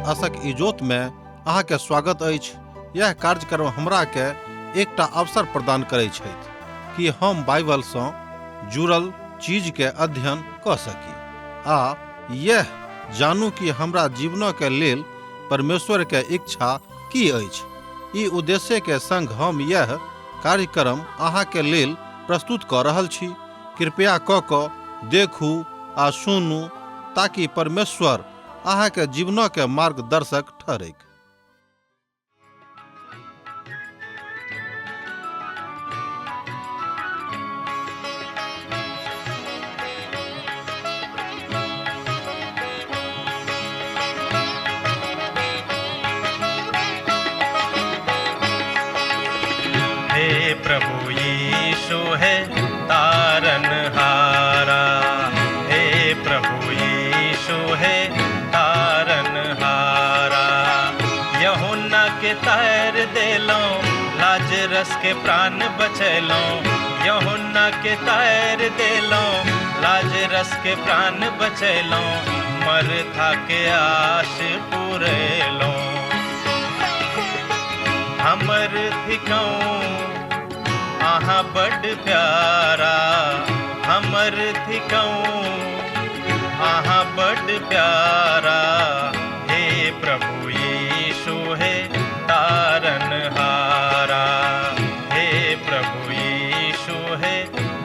आशक इजोत में अहाँ के स्वागत अछि। यह कार्यक्रम हमरा के एकटा अवसर प्रदान करै छथि कि हम बाइबल सँ जुड़ल चीज के अध्ययन कऽ सकी आ यह जानू कि हमरा जीवन के लेल परमेश्वर के इच्छा की अछि। ई उद्देश्य के संग हम यह कार्यक्रम अहाँ के लेल प्रस्तुत कऽ रहल छी। कृपया कऽ कऽ देखू आ सुनू ताकि परमेश्वर अहाँ के जीवन के मार्गदर्शक ठहरैक। हे प्रभु यीशु हे तारन हारा, हे प्रभु यीशु हे तारन हारा। यूहन्ना के तार देलौं, लाजरस के प्राण बचैलौं। यूहन्ना के तार देलौं, लाजरस के प्राण बचैलौं। मरथा के आश पुरेलौं। हमर थिकौं अहाँ बड प्यारा, हमर थिकौं अहाँ बड प्यारा। हे प्रभु यीशु हे तारन हारा, हे प्रभु यीशु हे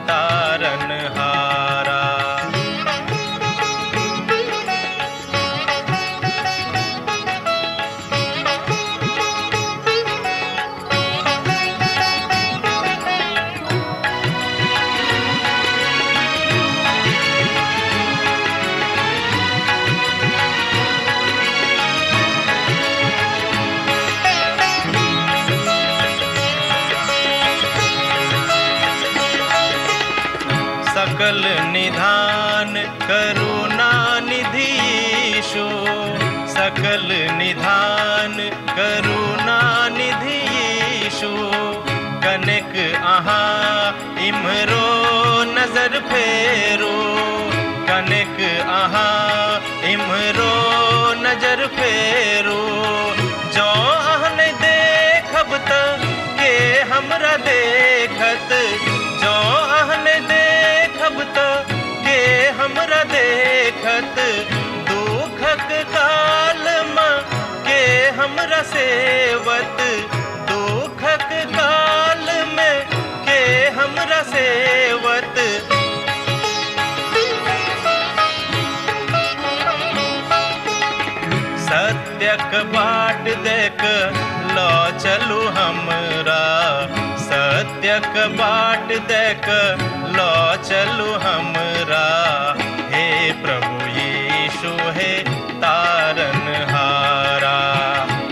तारन हारा। सकल निधान करुणा निधि यीशु, सकल निधान करुणा निधि यीशु। कनेक अहाँ इम्हरो नजर फेरू, कनेक अहाँ इम्हरो नजर फेरू। जँ अहाँ नहि देखब त के हमरा देखत, जँ अहाँ नहि देखब त के हमरा देखत। दुखक काल में के हमरा सेवत, दुखक काल में के हमरा सेवत। सत्यक बाट देख ल चलू हमरा, सत्यक बाट देख ल चलू हमरा। हे प्रभु यीशु हे तारन हारा,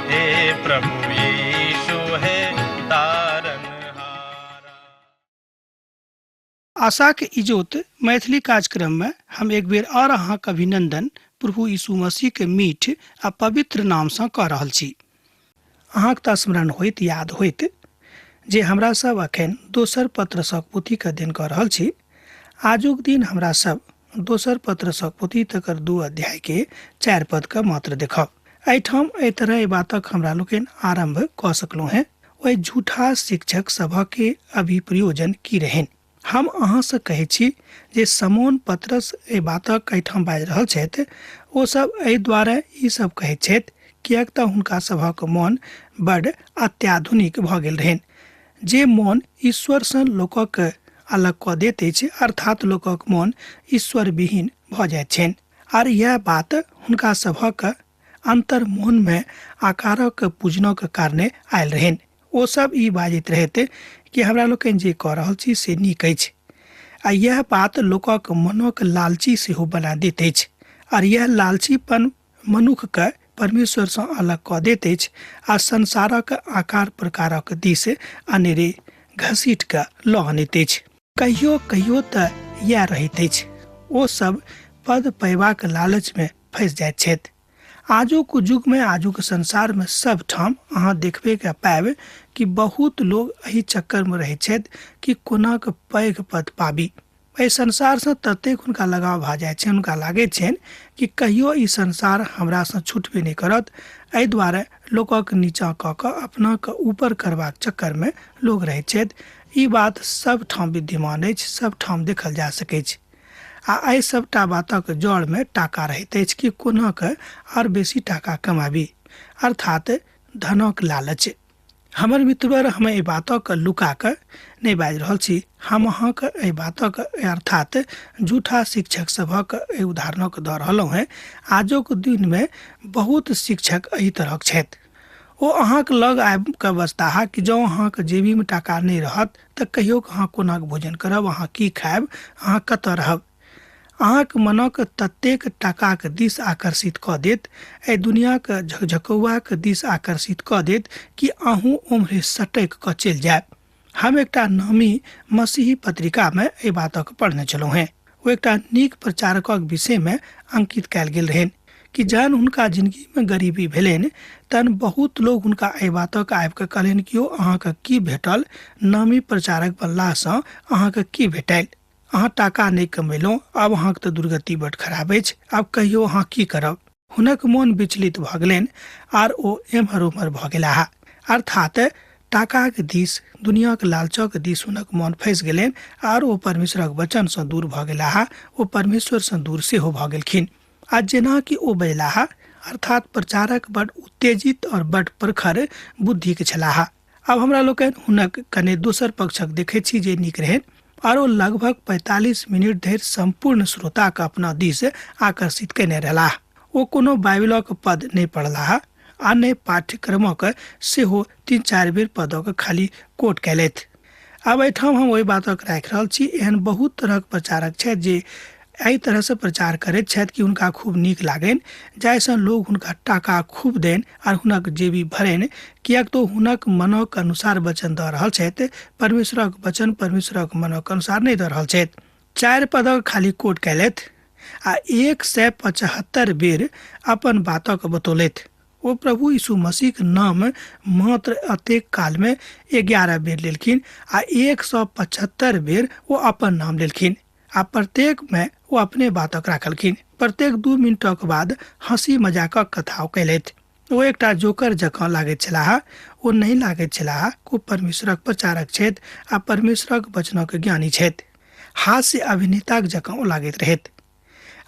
हे प्रभु यीशु हे तारन हारा। आशाक इजोत मैथिली कार्यक्रम में हम एक बेर और अहाँक अभिनंदन प्रभु यीशु मसीह के मीठ आ पवित्र नाम सँ कऽ रहल छी। अहाँक तऽ स्मरण होइत, याद होइत जे हमरा सब अखन दोसर पत्रसक पोथीके अध्ययन कऽ रहल छी। आजुक दिन हमरा सब दोसर पत्रसक पोथी तकर 2 अध्याय के 4 पद के मात्र देखब। एहिठाम एहि तरह एहि बातक हमरा लोकनि आरंभ कऽ सकलहुँ हेँ। ओहि झूठा शिक्षक सभके अभिप्रयोजन की रहनि? हम अहाँ से कहै छी जे समोन पतरस एहि बातक एहिठाम बाजि रहल छथि। ओ सब एहि दुआरे ई सब कहै छथि किएक तऽ हुनका सभक मन बड अत्याधुनिक भऽ गेल रहनि। जे मन ईश्वरसँ लोकक अलग कऽ दैत अछि, अर्थात लोकक मन ईश्वर विहीन भऽ जाइत छनि। आर यएह बात हुनका सभक अंतर्मन में आकारक पूजनक कारणे आयल रहनि। ओ सब ई बाजैत रहैत कि हमरा लोकनि जे कऽ रहल छी से नीक अछि। आ यएह बात लोकक मनक लालची सेहो बना दैत अछि। आर यएह लालचीपन मनुखके परमेश्वरसँ अलग कऽ दैत अछि आ संसारक आकार प्रकारक दिस अनेरे घसीट कऽ लऽ अनैत अछि। कहियो कहियो तऽ इएह रहैत अछि, ओ सब पद पयबाक लालचमे फँसि जाइत छथि। आजुक युगमे, आजुक संसारमे सब ठाम अहाँ देखबे के पायब कि बहुत लोग एहि चक्करमे रहैत छथि कि कोना कऽ पैघ पद पाबी। एहि संसारसँ ततेक हुनका लगाव भऽ जाइ छनि, हुनका लागैत छनि कि कहियो ई संसार हमरासँ छुटबे नहि करत। एहि दुआरे लोकक नीचाँ कऽ कऽ अपनाके ऊपर करबाक चक्करमे लोक रहैत छथि। ई बात सबठाम विद्यमान अछि, सबठाम देखल जा सकैछ। आ एहि सबटा बातक जड़मे टाका रहैत अछि कि कोना कऽ आर बेसी टाका कमाबी, अर्थात धनक लालच। हमर मित्रवर, हम एहि बातक लुका कऽ नहि बाजि रहल छी, हम अहाँके एहि बातक अर्थात झूठा शिक्षक सभक एहि उदाहरणक दऽ रहलहुँ हेँ। आजुक दिनमे बहुत शिक्षक एहि तरहक छथि। ओ अहाँके लग आबि कऽ बजताह कि जँ अहाँके जेबीमे टाका नहि रहत तऽ कहियो अहाँ कोना भोजन करब, अहाँ की खायब, अहाँ कतऽ रहब। अहाँके मनक ततेक टाकाक दिस आकर्षित कऽ देत, एहि दुनियाके झकझकौआके दिस आकर्षित कऽ देत कि अहूँ ओम्हरे सटकि कऽ चलि जायब। हम एकटा नामी मसीही पत्रिकामे एहि बातक पढ़ने छलहुँ हेँ। ओ एकटा नीक प्रचारकक विषयमे अंकित कयल गेल रहनि कि जहन हुनका जिंदगीमे गरीबी भेलनि तहन बहुत लोग हुनका एहि बातक आबि कऽ कहलनि कि यौ अहाँके की भेटल, नामी प्रचारक बनलासँ अहाँके की भेटल, अहाँ टाका नहि कमेलहुँ, आब अहाँके तऽ दुर्गति बड खराब अछि, आब कहियो अहाँ की करब। हुनक मोन विचलित भऽ गेलनि आर ओ एम्हर ओम्हर भऽ गेलाह। अर्थात टाकाक दिस, दुनियाक लालचक दिस हुनक मोन फँसि गेलनि आर ओ परमेश्वरक वचनसँ दूर भऽ गेलाह, ओ परमेश्वरसँ दूर सेहो भऽ गेलखिन। आ जेना कि ओ बजलाह, अर्थात प्रचारक बड उत्तेजित और बड प्रखर बुद्धिके छलाह। आब हमरा लोकनि हुनक कने दोसर पक्षक देखैत छी जे नीक रहनि आर ओ लगभग 45 मिनट धरि सम्पूर्ण श्रोताके अपना दिस आकर्षित कयने रहलाह। ओ कोनो बाइबिलक पद नहि पढ़लाह आ नहि पाठ्यक्रमक सेहो 3-4 बेर पदक खाली कोट कयलथि। आब एहिठाम हम ओहि बातक राखि रहल छी। एहन बहुत तरहक प्रचारक छथि जे एहि तरहसँ प्रचार करैत छथि कि हुनका खूब नीक लागनि, जाहिसँ लोग हुनका टाका खूब देन आर हुनक जेबी भरनि, किएक तऽ हुनक मनक अनुसार वचन दऽ रहल छथि, परमेश्वरक वचन परमेश्वरक मनक अनुसार नहि दऽ रहल छथि। 4 पदक खाली कोट कयलथि आ 175 बेर अपन बातक बतौलथि। ओ प्रभु यीशु मसीहक नाम मात्र अतेक कालमे 11 बेर लेलखिन आ 175 बेर ओ अपन नाम लेलखिन आ प्रत्येकमे ओ अपने बातक राखलखिन। प्रत्येक 2 मिनटक बाद हँसी मजाकक कथा कयलथि। ओ एकटा जोकर जकाँ लागैत छलाह। ओ नहि लागैत छलाह ओ परमेश्वरक प्रचारक छथि आ परमेश्वरक वचनक ज्ञानी छथि। हास्य अभिनेताक जकाँ ओ लागैत रहैत।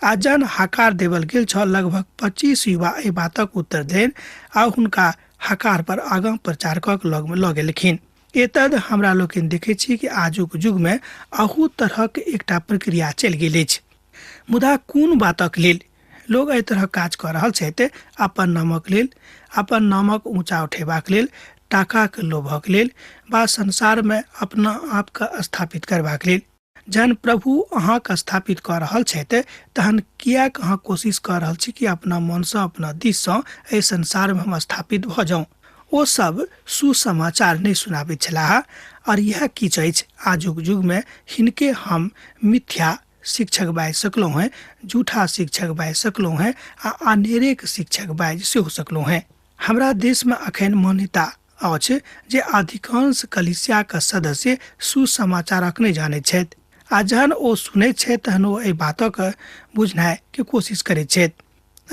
आ जहन हकार देवल गेल छल, लगभग 25 युवा एहि बातक उत्तर देलनि आ हुनका हकार पर आगाँ प्रचारकक लगमे लऽ गेलखिन। एतद हमरा लोकनि देखै छी कि आजुक युगमे अहू तरहक एकटा प्रक्रिया चलि गेल अछि। मुदा कोन बातक लेल लोग एहि तरहक काज कऽ रहल छथि? अपन नामक लेल, अपन नामक ऊँचा उठेबाक लेल, टाकाक लोभक लेल वा संसारमे अपना आपके स्थापित करबाक लेल। जहन प्रभु अहाँके स्थापित कऽ रहल छथि तहन किएक अहाँ कोशिश कऽ रहल छी कि अपना मनसँ, अपना दिससँ एहि संसारमे हम स्थापित भऽ जाउँ? ओ सब सुसमाचार नहि सुनाबैत छलाह। और इएह किछु अछि आजुक युगमे। हिनके हम मिथ्या शिक्षक बाजि सकलहुँ हेँ, झूठा शिक्षक बाजि सकलहुँ हेँ आ अनेरेक शिक्षक बाजि सेहो सकलहुँ हेँ। हमरा देशमे अखन मान्यता अछि जे अधिकांश कलीसियाक सदस्य सुसमाचारक नहि जानैत छथि आ जहन ओ सुनैत छथि तहन ओ एहि बातक बुझनाइ के कोशिश करैत छथि।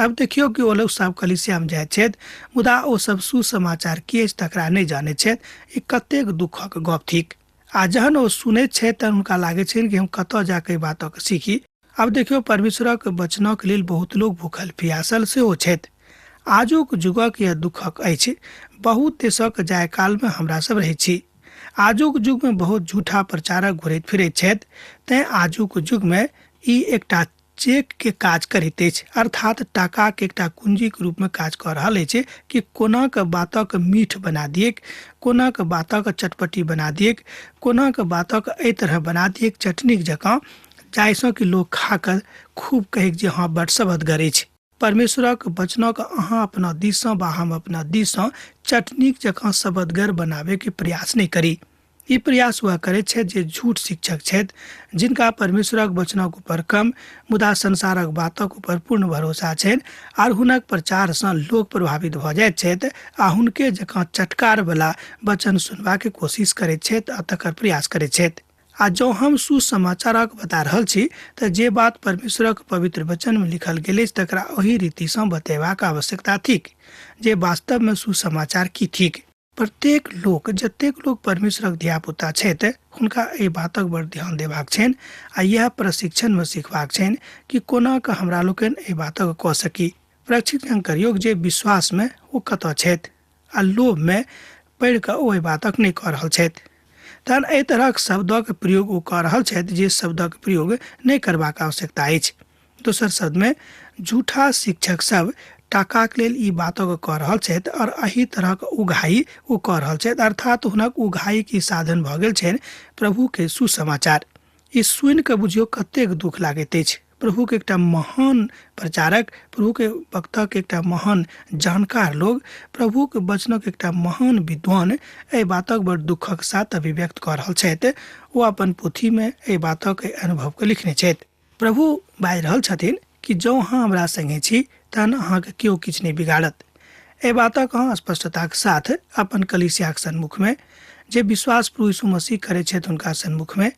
आब देखियौ कि ओ लोग सब कलीसियामे जाइत छथि मुदा ओ सब सुसमाचार की अछि तकरा नहि जानैत छथि। ई कतेक दुःखक गप थिक। आ जहन ओ सुनैत छथि तहन हुनका लागैत छनि कि हम कतऽ जाकऽ एहि बातक सीखी। आब देखियौ, परमेश्वरक वचनक लेल बहुत लोग भूखल पियासल सेहो छथि। आजुक युगक यह दुःखक अछि। बहुत देशक जाय कालमे हमरा सब रहै छी। आजुक युगमे बहुत झूठा प्रचारक घुरैत फिरैत छथि, तैं आजुक युगमे ई एकटा चेक के काज करैत अछि, अर्थात टाका के एकटा कुंजीक रूपमे काज कऽ रहल अछि कि कोना के बातक मीठ बना दिएक, कोना के बातक चटपटी बना दिएक, कोना के बातक एहि तरह बना दिएक चटनीक जकाँ, जाहिसँ कि लोक खा कऽ खूब कहैक जे हँ बड सबदगर अछि। परमेश्वरक वचनक अहाँ अपना दिससँ वा हम अपना दिससँ चटनीक जकाँ सबदगर बनाबैके प्रयास नहि करी। ई प्रयास वह करैत छथि जे झूठ शिक्षक छथि, जिनका परमेश्वरक वचनक ऊपर कम मुदा संसारक बातक ऊपर पूर्ण भरोसा छनि आर हुनक प्रचारसँ लोक प्रभावित भऽ जाइत छथि आ हुनके जकाँ चटकार वाला वचन सुनबाके कोशिश करैत छथि आ तकर प्रयास करैत छथि। आ जँ हम सुसमाचारक बता रहल छी तऽ जे बात परमेश्वरक पवित्र वचनमे लिखल गेल अछि तकरा ओही रीतिसँ बतेबाक आवश्यकता थिक जे वास्तवमे सुसमाचार की थिक। प्रत्येक लोक, जतेक लोक परमेश्वरक धियापुता छथि, हुनका एहि बातक बड़ ध्यान देबाक छनि आ इएह प्रशिक्षणमे सिखबाक छनि कि कोना कऽ हमरा लोकनि एहि बातक कऽ सकी। प्रशिक्षण करियौ जे विश्वासमे ओ कतऽ छथि आ लोभमे पढ़ि कऽ ओ एहि बातक नहि कऽ रहल छथि। तहन एहि तरहक शब्दक प्रयोग ओ कऽ रहल छथि जे शब्दक प्रयोग नहि करबाक आवश्यकता अछि। दोसर शब्दमे झूठा शिक्षक सब टाकाक लेल ई बातक कऽ रहल छथि आओर एहि तरहक उघाइ ओ कऽ रहल छथि, अर्थात हुनक उघाइक ई साधन भऽ गेल छनि प्रभुके सुसमाचार। ई सुनि कऽ बुझियौ कतेक दुःख लागैत अछि। प्रभुके एकटा महान प्रचारक, प्रभुके वक्ताके एकटा महान जानकार लोग, प्रभुके वचनक एकटा महान विद्वान एहि बातक बड़ दुःखक साथ अभिव्यक्त कऽ रहल छथि। ओ अपन पोथीमे एहि बातक अनुभवके लिखने छथि। प्रभु बाजि रहल छथिन कि जँ अहाँ हमरा संगे छी तहन अहाँके केओ किछु नहि बिगाड़त। एहि बातक अहाँ स्पष्टताक साथ अपन कलीसियाक सन्मुखमे, जे विश्वास प्रभु यीशु मसीह करैत छथि हुनका सन्मुखमे,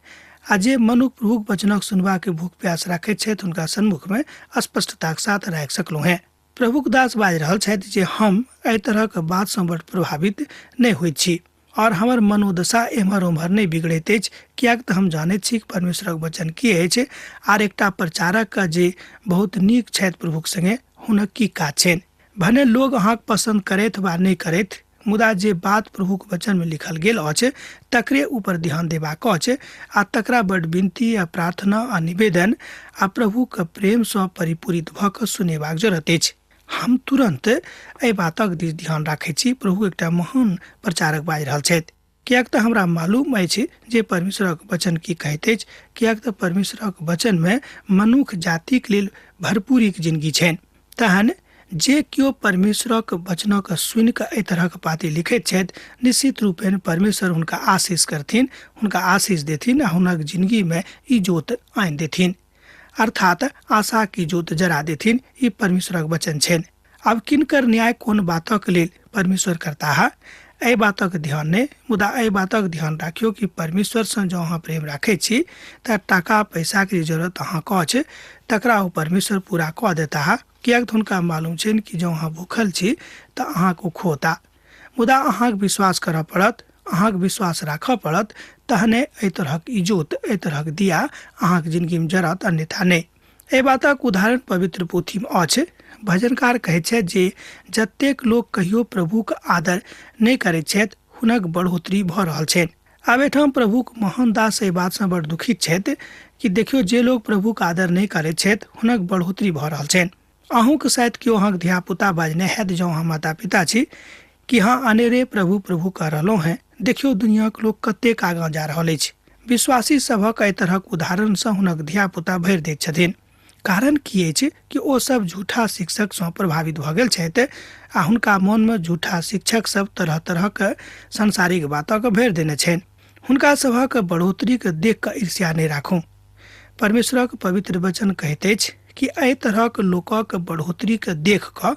आ जे मनुख प्रभुक वचनक सुनबाके भूख प्यास राखैत छथि हुनका सन्मुखमे स्पष्टताक साथ राखि सकलहुँ हेँ। प्रभुक दास बाजि रहल छथि जे हम एहि तरहक बातसँ बड़ प्रभावित नहि होइत छी और हमर मनोदशा एम्हर ओम्हर नहि बिगड़ैत अछि, किएक तऽ हम जानैत छी कि परमेश्वरक वचन की अछि आर एकटा प्रचारक जे बहुत नीक छथि प्रभुक संगे हुनक की काज छनि। भने लोग अहाँके पसन्द करथि वा नहि करथि, मुदा जे बात प्रभुक वचनमे लिखल गेल अछि तकरे ऊपर ध्यान देबाक अछि आ तकरा बड़ विनती आ प्रार्थना आ निवेदन आ प्रभुक प्रेमसँ परिपूरित भऽ कऽ सुनेबाक जरूरत अछि। हम तुरन्त एहि बातक दिस ध्यान राखैत छी। प्रभु एकटा महान प्रचारक बाजि रहल छथि, किएक तऽ हमरा मालूम अछि जे परमेश्वरक वचन की कहैत अछि, किएक तऽ परमेश्वरक वचनमे मनुख जातिक लेल भरपूरीक जिनगी छनि। तहन जे केओ परमेश्वरक वचनक सुनि कऽ एहि तरहक पाती लिखैत छथि, निश्चित रूपेण परमेश्वर हुनका आशीष करथिन, हुनका आशीष देथिन आ हुनक जिनगीमे इजोत आनि देथिन, अर्थात आशा की जोत जरा देथिन। ई परमेश्वरक वचन छनि। आब किनकर न्याय कोन बातक लेल परमेश्वर करताह एहि बातक ध्यान नहि, मुदा एहि बातक ध्यान राखियौ कि परमेश्वरसँ जँ अहाँ प्रेम राखै छी तऽ टाका पैसाके जे जरूरत अहाँके अछि तकरा ओ परमेश्वर पूरा कऽ देताह, किएक तऽ हुनका मालूम छनि कि जँ अहाँ भूखल छी तऽ अहाँके ओ खोता। मुदा अहाँके विश्वास करऽ पड़त, अहाँके विश्वास राखऽ पड़त, तहने एहि तरहक इजोत, एहि तरहक दिया अहाँके जिनगीमे जरत, अन्यथा नहि। एहि बातक उदाहरण पवित्र पोथीमे अछि। भजनकार कहैत छथि जे जतेक लोक कहियो प्रभुक आदर नहि करैत छथि हुनक बढ़ोतरी भऽ रहल छनि। आब एहिठाम प्रभुक महान दास एहि बातसँ बड़ दुखित छथि कि देखियौ जे लोक प्रभुक आदर नहि करैत छथि हुनक बढ़ोतरी भऽ रहल छनि। अहूँके शायद केओ अहाँके धियापुता बाजने हैत, जँ अहाँ माता पिता छी, कि हँ अनेरे प्रभु प्रभु कऽ रहलहुँ हेँ, देखियौ दुनियाक लोक कतेक आगाँ जा रहल अछि। विश्वासी सभक एहि तरहक उदाहरणसँ हुनक धियापुता भरि दैत छथिन। कारण की अछि कि ओ सब झूठा शिक्षकसँ प्रभावित भऽ गेल छथि आ हुनका मोनमे झूठा शिक्षक सब तरह तरहक सांसारिक बातक भरि देने छनि। हुनका सभक बढ़ोतरीके देख कऽ ईर्ष्या नहि राखू। परमेश्वरक पवित्र वचन कहैत अछि कि एहि तरहक लोकक बढ़ोतरीके देख कऽ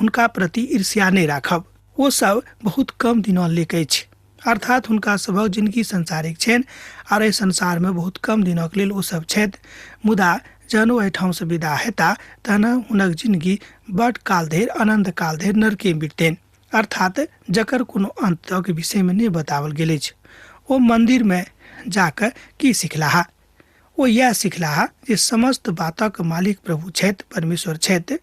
हुनका प्रति ईर्ष्या नहि राखब। ओ सब बहुत कम दिना लेक अछि, अर्थात हुनका सभक जिनगी संसारिक छनि आर एहि संसारमे बहुत कम दिनक लेल ओ सब छथि। मुदा जहन ओ एहिठामसँ विदा हेता तहन हुनक जिनगी बड काल धरि, अनन्त काल धरि नरके बिततनि, अर्थात जकर कोनो अन्तक विषयमे नहि बताओल गेल अछि। ओ मन्दिरमे जाकऽ की सिखलाह? ओ इएह सिखलाह जे समस्त बातक मालिक प्रभु छथि, परमेश्वर छथि।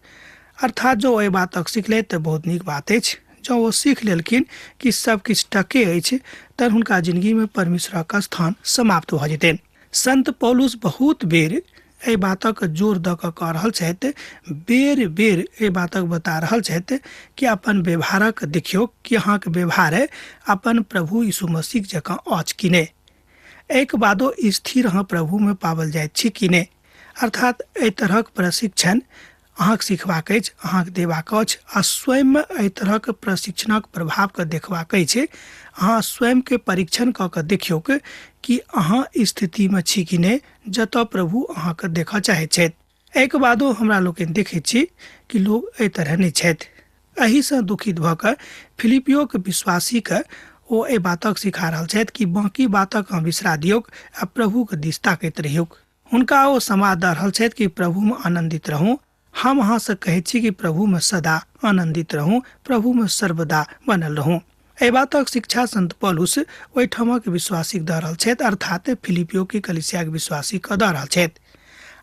अर्थात जँ एहि बातक सिखलथि तऽ बहुत नीक बात अछि। जँ ओ सीख लेलखिन कि सब किछु टके अछि तहन हुनका जिनगीमे परमेश्वरक स्थान समाप्त भऽ जेतनि। संत पौलुस बहुत बेर एहि बातक जोर दऽ कऽ कह रहल छथि, बेर बेर एहि बातक बता रहल छथि कि अपन व्यवहारक देखियौ कि अहाँके व्यवहार अपन प्रभु यीशु मसीह जकाँ अछि कि नहि। एहिके बादो स्थिर अहाँ प्रभुमे पाओल जाइत छी कि नहि। अर्थात एहि तरहक प्रशिक्षण अहाँके सिखबाक अछि, अहाँके देबाक अछि आ स्वयंमे एहि तरहक प्रशिक्षणक प्रभावके देखबाक अछि। अहाँ स्वयंके परीक्षण कऽ कऽ देखियौक कि अहाँ स्थितिमे छी कि नहि जतऽ प्रभु अहाँके देखऽ चाहैत छथि। एहिके बादो हमरा लोकनि देखैत छी कि लोक एहि तरह नहि छथि। एहिसँ दुखित भऽ कऽ फिलिपियोके विश्वासीके ओ एहि बातक सिखा रहल छथि कि बाँकी बातक अहाँ बिसरा दियौक आ प्रभुके दिस ताकैत रहियौक। हुनका ओ समाद दऽ रहल छथि कि प्रभुमे आनन्दित रहू। हम अहाँसँ कहैत छी कि प्रभुमे सदा आनन्दित रहू, प्रभुमे सर्वदा बनल रहू। एहि बातक शिक्षा संत पौलुस ओहिठामक विश्वासीके दऽ रहल छथि, अर्थात फिलिपियो के कलीसियाके विश्वासीके दऽ रहल छथि।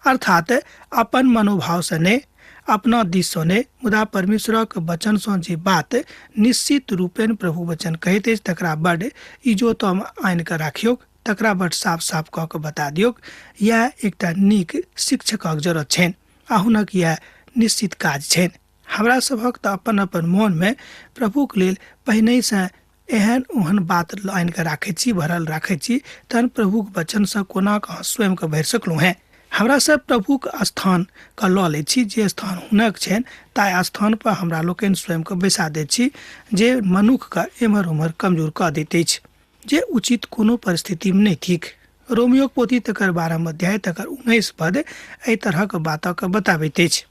अर्थात अपन मनोभावसँ नहि, अपना दिससँ नहि, मुदा परमेश्वरक वचनसँ जे बात निश्चित रूपेण प्रभु वचन कहैत अछि तकरा बड इजोतमे आनि कऽ राखियौक, तकरा बड साफ साफ कऽ कऽ बता दियौक। इएह एकटा नीक शिक्षकक जरूरत छनि आ हुनक इएह निश्चित काज छनि। हमरा सभक तऽ अपन अपन मोनमे प्रभुक लेल पहिनहिसँ एहन ओहन बात आनि कऽ राखैत छी, भरल राखैत छी, तहन प्रभुक वचनसँ कोना कऽ अहाँ स्वयंके भरि सकलहुँ हेँ। हमरा सब प्रभुक स्थान के लऽ लै छी, जे स्थान हुनक छनि ताहि स्थान पर हमरा लोकनि स्वयंके बैसा दैत छी, जे मनुक्खके एम्हर ओम्हर कमजोर कऽ दैत अछि, जे उचित कोनो परिस्थितिमे नहि थिक। रोमियोक पोथी तकर 12 अध्याय तकर 19 पद एहि तरहक बातके बताबैत अछि।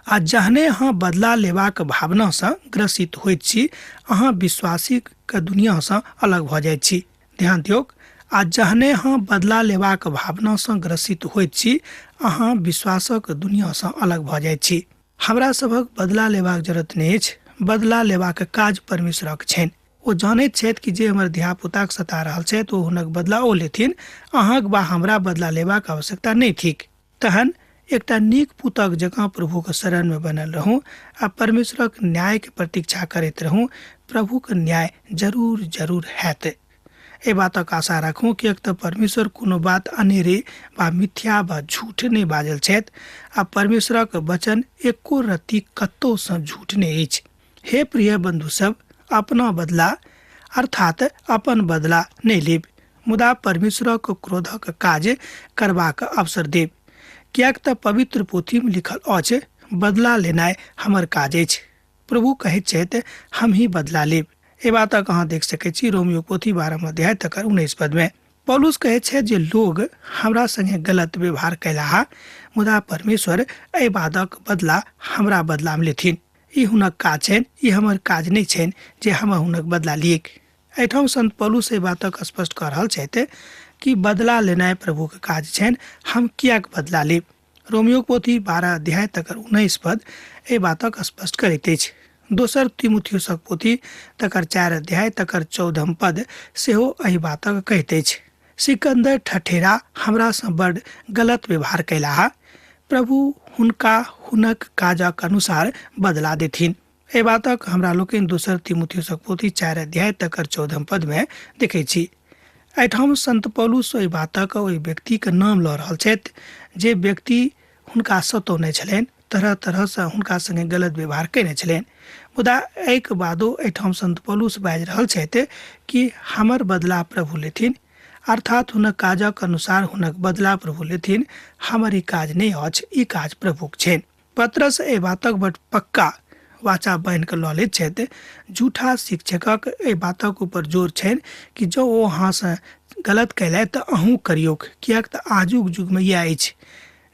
आ जहने अहाँ बदला लेबाक भावनासँ ग्रसित होइत छी, अहाँ विश्वासीके दुनियासँ अलग भऽ जाइत छी। ध्यान दियौक, आ जहने अहाँ बदला लेबाक भावनासँ ग्रसित होइत छी, अहाँ विश्वासक दुनियासँ अलग भऽ जाइत छी। हमरा सभक बदला लेबाक जरूरत नहि अछि। बदला लेबाक काज परमेश्वरक छनि। ओ जानैत छथि कि जे हमर धियापुताके सता रहल छथि ओ हुनक बदला ओ लेथिन, अहाँक वा हमरा बदला लेबाक आवश्यकता नहि थिक। तहन एकटा नीक पुतक जकाँ प्रभुके शरणमे बनल रहू आ परमेश्वरक न्यायके प्रतीक्षा करैत रहू। प्रभुके न्याय जरूर जरूर हैत, एहि बातक आशा राखू, किएक तऽ परमेश्वर कोनो बात अनेरे वा मिथ्या वा झूठ नहि बाजल छथि आ परमेश्वरक वचन एको रत्ती कतहुसँ झूठ नहि अछि। हे प्रिय बंधु सब, अपना बदला अर्थात अपन बदला नहि लेब, मुदा परमेश्वरक क्रोधक काज करबाक अवसर देब, किएक तऽ पवित्र पोथीमे लिखल अछि, बदला लेनाइ हमर काज अछि। प्रभु कहैत छथि, हम ही बदला लेब। एहि बातक अहाँ देख सकैत छी रोमियो पोथी 12 अध्याय तकर 19 पदमे। पौलुस कहैत छथि जे लोग हमरा संगे गलत व्यवहार कयलाह, मुदा परमेश्वर एहि बातक बदला हमरा बदलामे लेथिन। ई हुनक काज छनि, ई हमर काज नहि छनि जे हम हुनक बदला लियैक। एहिठाम संत पौलुस एहि बातक स्पष्ट कऽ रहल छथि कि बदला लेनाइ प्रभुके काज छनि, हम किएक बदला लेब। रोमियोक पोथी 12 अध्याय तकर 19 पद एहि बातक स्पष्ट करैत अछि। दोसर तिमुथियुसक पोथी तकर 4 अध्याय तकर 14 पद सेहो एहि बातक कहैत अछि। सिकन्दर ठठेरा हमरासँ बड गलत व्यवहार कयलाह, प्रभु हुनका हुनक काजक अनुसार बदला देथिन। एहि बातक हमरा लोकनि दोसर तिमुथियुसक पोथी 4 अध्याय तकर 14 पदमे देखै छी। एहिठाम संत पौलुस ओहि बातक ओहि व्यक्तिके नाम लऽ रहल छथि जे व्यक्ति हुनका सतौने छलनि, तरह तरहसँ हुनका संगे गलत व्यवहार कयने छलनि, मुदा एहिके बादो एहिठाम संत पौलुस बाजि रहल छथि कि हमर बदला प्रभु लेथिन, अर्थात हुनक काजक अनुसार हुनक बदला प्रभु लेथिन, हमर ई काज नहि अछि, ई काज प्रभुक छनि। पतरस एहि बातक बड पक्का वाचा बान्हि कऽ लऽ लैत छथि। झूठा शिक्षकक एहि बातक ऊपर जोर छनि कि जँ ओ अहाँसँ गलत कयलथि तऽ अहूँ करियौक, किएक तऽ आजुक युगमे इएह अछि,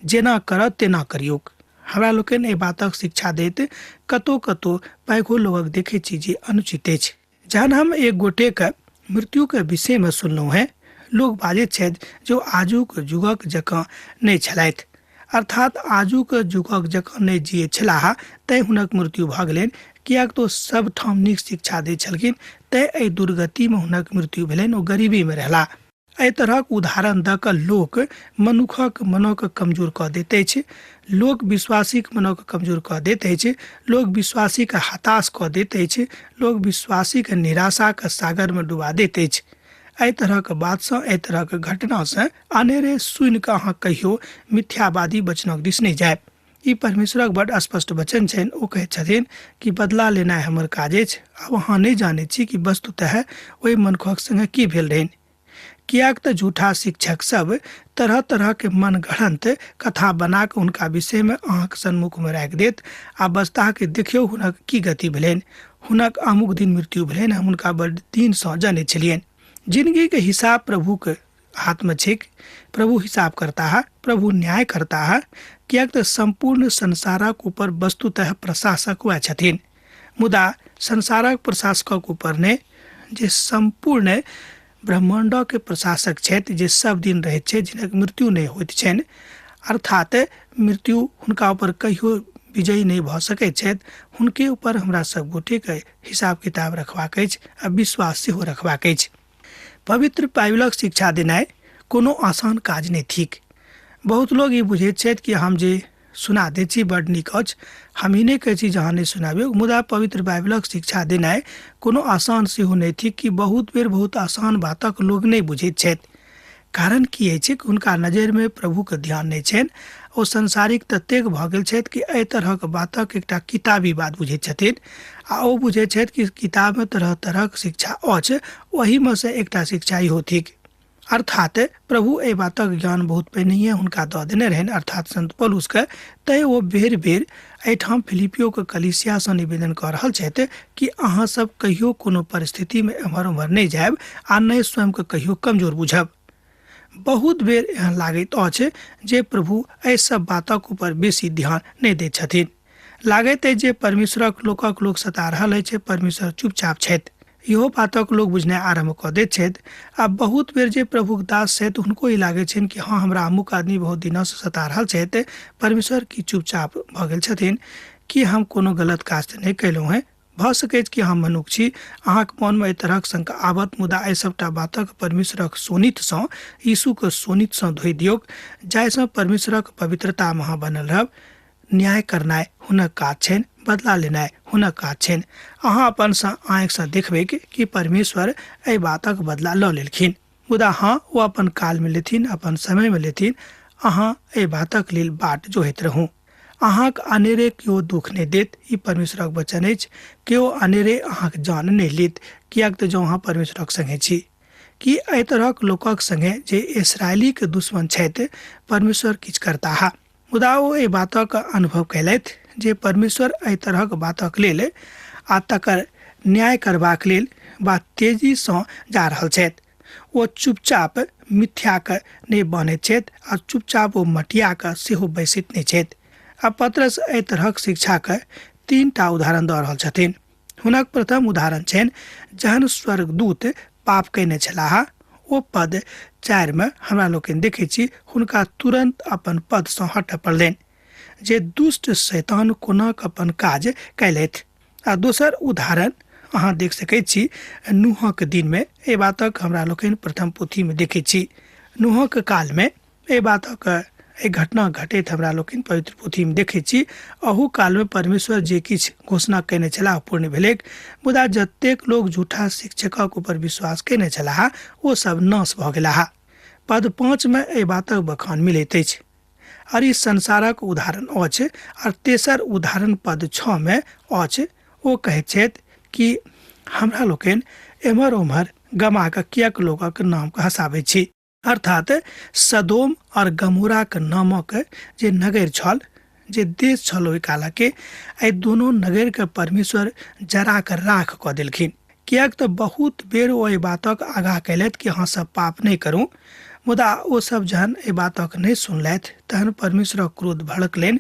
जेना करत तेना करियौक। हमरा लोकनि एहि बातक शिक्षा दैत कतहु कतहु पैघो लोकक देखैत छी जे अनुचित अछि। जहन हम एक गोटेके मृत्युके विषयमे सुनलहुँ हेँ, लोक बाजैत छथि जे ओ आजुक युगक जकाँ नहि छलथि, अर्थात आजुक युगक जकाँ नहि जियैत छलाह, तैँ हुनक मृत्यु भऽ गेलनि, किएक तऽ ओ सबठाम नीक शिक्षा दैत छलखिन, तैँ एहि दुर्गतिमे हुनक मृत्यु भेलनि, ओ गरीबीमे रहलाह। एहि तरहक उदाहरण दऽ कऽ लोक मनुखक मनोके कमजोर कऽ दैत अछि, लोक विश्वासीक मनोके कमजोर कऽ दैत अछि, लोक विश्वासीके हताश कऽ दैत अछि, लोक विश्वासीके निराशाके सागरमे डुबा दैत अछि। एहि तरहक बातसँ, एहि तरहक घटनासँ अनेरे सुनि कऽ अहाँ कहियो मिथ्यावादी वचनक दिस नहि जायब। ई परमेश्वरक बड स्पष्ट वचन छनि। ओ कहैत छथिन कि बदला लेनाइ हमर काज अछि। आब अहाँ नहि जानैत छी कि वस्तुतः ओहि मनुखक संगे की भेल रहनि, किएक तऽ झूठा शिक्षक सब तरह तरह के मनगढ़ंत कथा बना कऽ हुनका विषयमे अहाँके सन्मुखमे राखि देत आ बजताह कि देखियौ हुनक की गति भेलनि, हुनक अमुक दिन मृत्यु भेलनि, हम हुनका बड़ दिनसँ जनैत छलियनि। जिनगीके हिसाब प्रभुके हाथमे छैक, प्रभु हिसाब करताह, प्रभु न्याय करताह, किएक तऽ सम्पूर्ण संसारक ऊपर वस्तुतः प्रशासक वएह छथिन। मुदा संसारक प्रशासकक ऊपर नहि, जे सम्पूर्ण ब्रह्माण्डके प्रशासक छथि, जे सब दिन रहैत छथि, जिनक मृत्यु नहि होइत छनि, अर्थात मृत्यु हुनका ऊपर कहियो विजयी नहि भऽ सकैत छथि, हुनके ऊपर हमरा सब गोटेके हिसाब किताब रखबाक अछि आ विश्वास सेहो रखबाक अछि। पवित्र बाइबलक शिक्षा देनाइ कोनो आसान काज नहि थिक। बहुत लोग ई बुझैत छथि कि हम जे सुना दै छी बड नीक अछि, हम ई नहि कहै छी जे अहाँ नहि सुनाबियौ, मुदा पवित्र बाइबलक शिक्षा देनाइ कोनो आसान सेहो नहि थिक कि बहुत बेर बहुत आसान बातक लोग नहि बुझैत छथि। कारण की अछि कि हुनका नजरिमे प्रभुके ध्यान नहि छनि, ओ सांसारिक ततेक भऽ गेल छथि कि एहि तरहक बातक एकटा किताबी बात बुझैत छथिन आ ओ बुझैत छथि कि किताबमे तरह तरहक शिक्षा अछि, ओहीमे से एकटा शिक्षा इहो थिक। अर्थात प्रभु एहि बातक ज्ञान बहुत पहिनहिए हुनका दऽ देने रहनि, अर्थात संत पौलुसके, तैँ ओ बेर बेर एहिठाम फिलिपियोके कलीसियासँ निवेदन कऽ रहल छथि कि अहाँ सब कहियो कोनो परिस्थितिमे एम्हर ओम्हर नहि जायब आ नहि स्वयंके कहियो कमजोर बुझब। बहुत बेर एहन लागैत अछि जे प्रभु एहि सब बातक ऊपर बेसी ध्यान नहि दैत छथिन। लागैत अछि जे परमेश्वरक लोकक लोक सता रहल अछि, परमेश्वर चुपचाप छथि, इहो बातक लोक बुझनाइ आरम्भ कऽ दैत छथि। आ बहुत बेर जे प्रभुक दास छथि हुनको ई लागैत छनि कि हँ, हमरा अमुक आदमी बहुत दिनसँ सता रहल छथि, परमेश्वर की चुपचाप भऽ गेल छथिन, कि हम कोनो गलत काज तऽ नहि कयलहुँ हेँ। भऽ सकैत कि हम मनुख छी, अहाँके मोनमे एहि तरहक शंका आबत, मुदा एहि सभटा बातक परमेश्वरक शोणितसँ, यीशुके शोणितसँ धोइ दियौक, जाहिसँ परमेश्वरक पवित्रतामे अहाँ बनल रहब। न्याय करनाइ हुनक काज छनि, बदला लेनाइ हुनक काज छनि। अहाँ अपन आँखिसँ देखबै कि परमेश्वर एहि बातक बदला लऽ लेलखिन, मुदा हँ, ओ अपन कालमे लेथिन, अपन समयमे लेथिन। अहाँ एहि बातक लेल बाट जोहैत रहू। अहाँक अनेरे केओ दुःख नहि देत, ई परमेश्वरक वचन अछि। केओ अनेरे अहाँक जान नहि लेत, किएक तऽ जँ अहाँ परमेश्वरक संगे छी। कि एहि तरहक लोकक संगे जे इसराइलीके दुश्मन छथि परमेश्वर किछु करताह? मुदा ओ एहि बातक अनुभव कयलथि जे परमेश्वर एहि तरहक बातक लेल आ तकर न्याय करबाक लेल बा तेजीसँ जा रहल छथि। ओ चुपचाप मिथ्याके नहि बान्हैत छथि आ चुपचाप ओ मटियाके सेहो बैसैत नहि छथि। आ पतरस एहि तरहक शिक्षाके 3 उदाहरण दऽ रहल छथिन। हुनक प्रथम उदाहरण छनि जहन स्वर्गदूत पाप कयने छलाह, ओ पद 4 में हमरा लोकनि देखै छी हुनका तुरंत अपन पदसँ हटय पड़लनि, जे दुष्ट शैतान कोना अपन काज कयलथि। आ दोसर उदाहरण अहाँ देख सकै छी नूहक दिनमे। एहि बातक हमरा लोकनि प्रथम पोथीमे देखै छी। नूहक कालमे एहि बातक एहि घटना घटैत हमरा लोकनि पवित्र पोथीमे देखै छी। अहू कालमे परमेश्वर जे किछु घोषणा कयने छलाह पूर्ण भेलैक, मुदा जतेक लोक झूठा शिक्षकक ऊपर विश्वास कयने छलाह ओ सब नाश भऽ गेलाह। पद 5 मे एहि बातक बखान मिलैत अछि। और ई संसारक उदाहरण अछि। और तेसर उदाहरण पद 6 मे अछि। ओ कहैत छथि कि हमरा लोकनि एम्हर ओम्हर गमा कऽ किएक लोकक नामके हँसाबै छी। अर्थात सदोम और गमोराक नामक जे नगर छल, जे देश छल ओहि कालके, एहि दोनो नगरके परमेश्वर जरा कऽ राख कऽ देलखिन। किएक तऽ बहुत बेर ओ एहि बातक आगाह कयलथि कि अहाँ सब पाप नहि करू, मुदा ओ सब जहन एहि बातक नहि सुनलथि तहन परमेश्वरक क्रोध भड़कलनि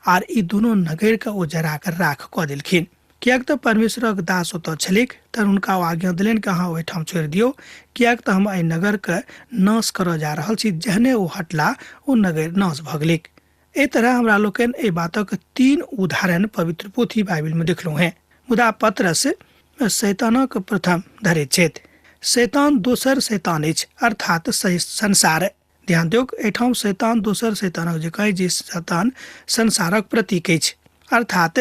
आर ई दोनो नगरके ओ जरा कऽ राख कऽ देलखिन। किएक तऽ परमेश्वरक दास ओतऽ छलैक, तहन हुनका ओ आज्ञा देलनि कि अहाँ ओहिठाम छोड़ि दियौ, किएक तऽ हम एहि नगरके नाश करऽ जा रहल छी। जहने ओ हटला ओ नगर नाश भऽ गेलैक। एहि तरह हमरा लोकनि एहि बातक 3 उदाहरण पवित्र पोथी बाइबिलमे देखलहुँ हेँ। मुदा पतरस शैतानक प्रथम धरैत छथि। शैतान दोसर शैतान अछि, अर्थात संसार। ध्यान दियौक, एहिठाम शैतान दोसर शैतानक जे कहै जे शैतान संसारक प्रतीक अछि, अर्थात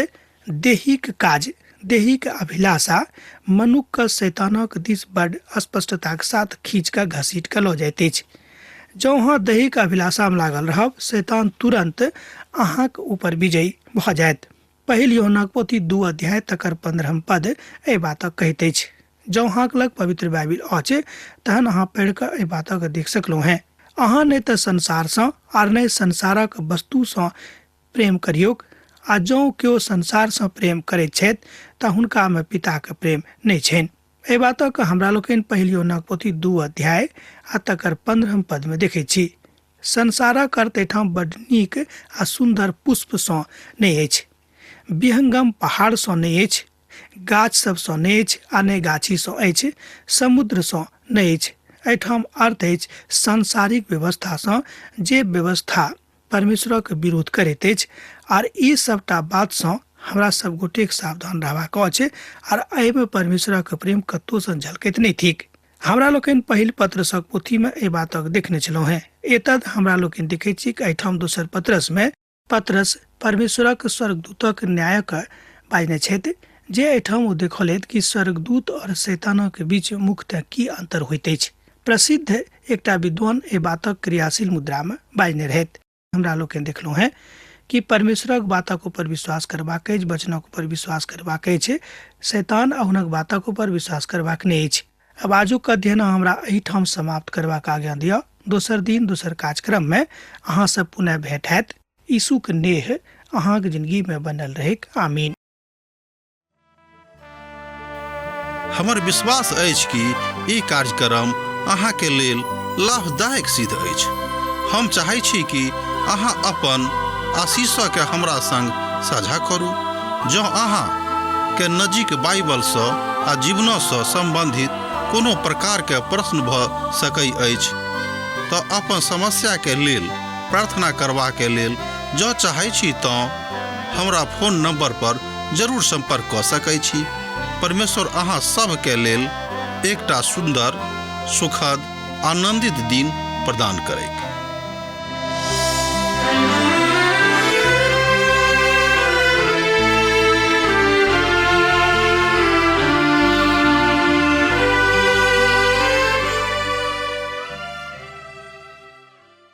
देहिक काज, देहिक अभिलाषा मनुक्खके शैतानक दिस बड स्पष्टताक साथ खींच कऽ घसीट कऽ लऽ जाइत अछि। जँ अहाँ दैहिक अभिलाषामे लागल रहब, शैतान तुरन्त अहाँक ऊपर विजयी भऽ जायत। पहिल यूहन्नाक पोथी 2 अध्याय तकर 15 पद एहि बातक कहैत अछि। जँ अहाँक लग पवित्र बाइबिल अछि तहन अहाँ पढ़ि कऽ एहि बातक देख सकलहुँ हेँ। अहाँ नहि तऽ संसारसँ आर नहि संसारक वस्तुसँ प्रेम करियौक, आ जँ केओ संसारसँ प्रेम करैत छथि तऽ हुनकामे पिताके प्रेम नहि छनि। एहि बातक हमरा लोकनि पहिल यूहन्नाक पोथी 2 अध्याय आ तकर 15 पदमे देखैत छी। संसारक अर्थ एहिठाम बड नीक आ सुन्दर पुष्पसँ नहि अछि, विहंगम पहाड़सँ नहि अछि, गाछ सभसँ नहि अछि आ नहि गाछीसँ अछि, समुद्रसँ नहि अछि। एहिठाम अर्थ अछि सांसारिक व्यवस्थासँ, जे व्यवस्था परमेश्वरक विरोध करैत अछि। आर ई सभटा बातसँ हमरा सब गोटेक सावधान रहबाक अछि आर एहिमे परमेश्वरक प्रेम कतहुसँ झलकैत नहि थिक। हमरा लोकनि पहिल पत्रसक पोथीमे एहि बातक देखने छलहुँ हेँ। एतद हमरा लोकनि देखैत छी कि एहिठाम दोसर पत्रसमे पत्रस परमेश्वरक स्वर्गदूतक न्यायक बाजने छथि, जे एहिठाम ओ देखौलथि कि स्वर्गदूत और शैतानक बीच मुख्यतः की अंतर होइत अछि। प्रसिद्ध एकटा विद्वान एहि बातक क्रियाशील मुद्रामे बाजने रहथि। हमरा लोकनि देखलहुँ हेँ कि परमेश्वरक बातक ऊपर विश्वास करबाक अछि, वचनक ऊपर विश्वास करबाक अछि, शैतान आ हुनक बातक ऊपर विश्वास करबाक नहि अछि। आब आजुक अध्ययन हमरा एहिठाम समाप्त करबाक आज्ञा दिअ। दोसर दिन दोसर कार्यक्रममे अहाँ सब पुनः भेंट हैत। यीशुक नेह अहाँक जिंदगीमे बनल रहैक। आमीन। हमर विश्वास अछि कि ई कार्यक्रम अहाँके लेल लाभदायक सिद्ध अछि। हम चाहै छी कि अहाँ अपन आशीषके हमरा संग साझा करू। जँ अहाँ के नजीक बाइबलसँ आ जीवनसँ सम्बन्धित कोनो प्रकारके प्रश्न भऽ सकै अछि तऽ अपन समस्याके लेल प्रार्थना करबाके लेल जँ चाहै छी तँ हमरा फोन नंबर पर जरूर संपर्क कऽ सकै छी। परमेश्वर अहाँ सभके लेल एकटा सुन्दर, सुखद, आनंदित दिन प्रदान करैक।